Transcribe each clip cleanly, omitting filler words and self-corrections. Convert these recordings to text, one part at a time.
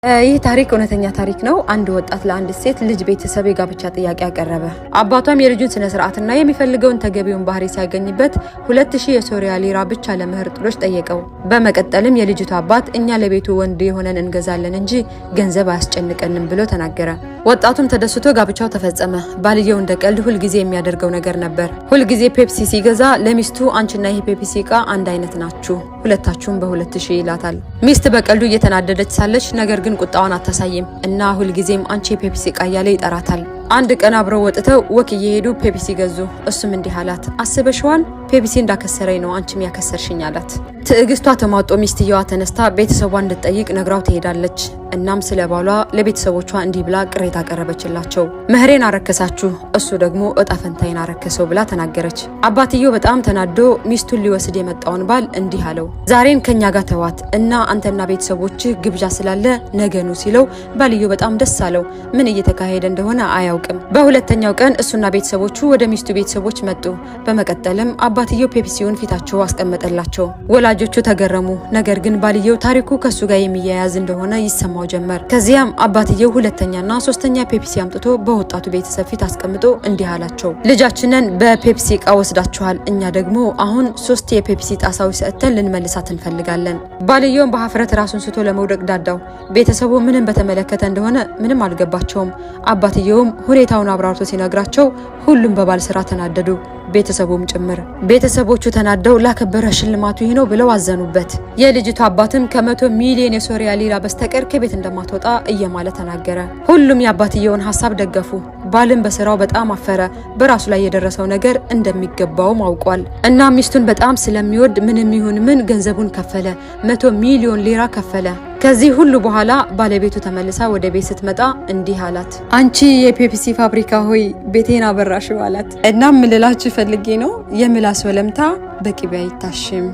ይህ ታሪክ እውነተኛ ታሪክ ነው። አንድ ወጣት ለአንድ ሴት ልጅ ቤተሰብ የጋብቻ ጥያቄ አቀረበ። አባቷም የልጁን ስነ ስርዓትና የሚፈልገውን ተገቢውን ባህሪ ሲያገኝበት 2000 የሶሪያ ሊራ ብቻ ለመህር ጥሎሽ ጠየቀው። በመቀጠልም የልጅቱ አባት እኛ ለቤቱ ወንድ የሆነን እንገዛለን እንጂ ገንዘብ አያስጨንቀንም ብሎ ተናገረ። ወጣቱም ተደስቶ ጋብቻው ተፈጸመ። ባልየው እንደ ቀልድ ሁልጊዜ የሚያደርገው ነገር ነበር። ሁልጊዜ ፔፕሲ ሲገዛ ለሚስቱ አንቺና ይሄ ፔፕሲ እቃ አንድ አይነት ናችሁ፣ ሁለታችሁም በ2000 ይላታል። ሚስት በቀልዱ እየተናደደች ሳለች ነገር ግን ቁጣዋን አታሳይም እና ሁልጊዜም አንቺ የፔፕሲ እቃ እያለ ይጠራታል። አንድ ቀን አብረው ወጥተው walk እየሄዱ ፔፕሲ ገዙ። እሱም እንዲህ አላት፣ አስበሽዋል? ፔፕሲ እንዳከሰረኝ ነው አንቺም ያከሰርሽኝ አላት። ትዕግስቷ ተሟጦ ሚስትየዋ ተነስታ ቤተሰቧን እንድትጠይቅ ነግራው ትሄዳለች። እናም ስለ ባሏ ለቤተሰቦቿ እንዲህ ብላ ቅሬታ ቀረበችላቸው። መህሬን አረከሳችሁ፣ እሱ ደግሞ እጣ ፈንታዬን አረከሰው ብላ ተናገረች። አባትየው በጣም ተናዶ ሚስቱን ሊወስድ የመጣውን ባል እንዲህ አለው፣ ዛሬን ከኛ ጋር ተዋት እና አንተና ቤተሰቦችህ ግብዣ ስላለ ነገ ኑ ሲለው ባልየው በጣም ደስ አለው። ምን እየተካሄደ እንደሆነ አያውቅም። በሁለተኛው ቀን እሱና ቤተሰቦቹ ወደ ሚስቱ ቤተሰቦች መጡ። በመቀጠልም አባትየው ፔፕሲውን ፊታቸው አስቀመጠላቸው። ወላጆቹ ተገረሙ። ነገር ግን ባልየው ታሪኩ ከሱ ጋር የሚያያዝ እንደሆነ ይሰማው ጀመር። ከዚያም አባትየው ሁለተኛና ሶስተኛ ፔፕሲ አምጥቶ በወጣቱ ቤተሰብ ፊት አስቀምጦ እንዲህ አላቸው፣ ልጃችንን በፔፕሲ እቃ ወስዳችኋል። እኛ ደግሞ አሁን ሶስት የፔፕሲ ጣሳዎች ሰጥተን ልንመልሳት እንፈልጋለን። ባልየውም በሀፍረት ራሱን ስቶ ለመውደቅ ዳዳው። ቤተሰቡ ምንም በተመለከተ እንደሆነ ምንም አልገባቸውም። አባትየውም ሁኔታውን አብራርቶ ሲነግራቸው ሁሉም በባል ስራ ተናደዱ፣ ቤተሰቡም ጭምር። ቤተሰቦቹ ተናደው ላከበረ ሽልማቱ ይህ ነው ብለው አዘኑበት። የልጅቱ አባትም ከ100 ሚሊዮን የሶሪያ ሊራ በስተቀር ከቤት እንደማትወጣ እየማለ ተናገረ። ሁሉም የአባትየውን ሀሳብ ደገፉ። ባልም በስራው በጣም አፈረ። በራሱ ላይ የደረሰው ነገር እንደሚገባውም አውቋል። እና ሚስቱን በጣም ስለሚወድ ምንም ይሁን ምን ገንዘቡን ከፈለ። 100 ሚሊዮን ሊራ ከፈለ። ከዚህ ሁሉ በኋላ ባለቤቱ ተመልሳ ወደ ቤት ስትመጣ እንዲህ አላት፣ አንቺ የፔፕሲ ፋብሪካ ሆይ ቤቴን አበራሽው አላት። እናም ምልላችሁ ፈልጌ ነው የምላስ ወለምታ በቅቤ አይታሽም፣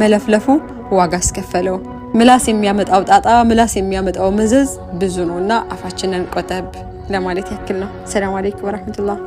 መለፍለፉ ዋጋ አስከፈለው። ምላስ የሚያመጣው ጣጣ፣ ምላስ የሚያመጣው መዘዝ ብዙ ነው እና አፋችንን ቆጠብ ለማለት ያክል ነው። ሰላም አለይኩም ወረህመቱላህ።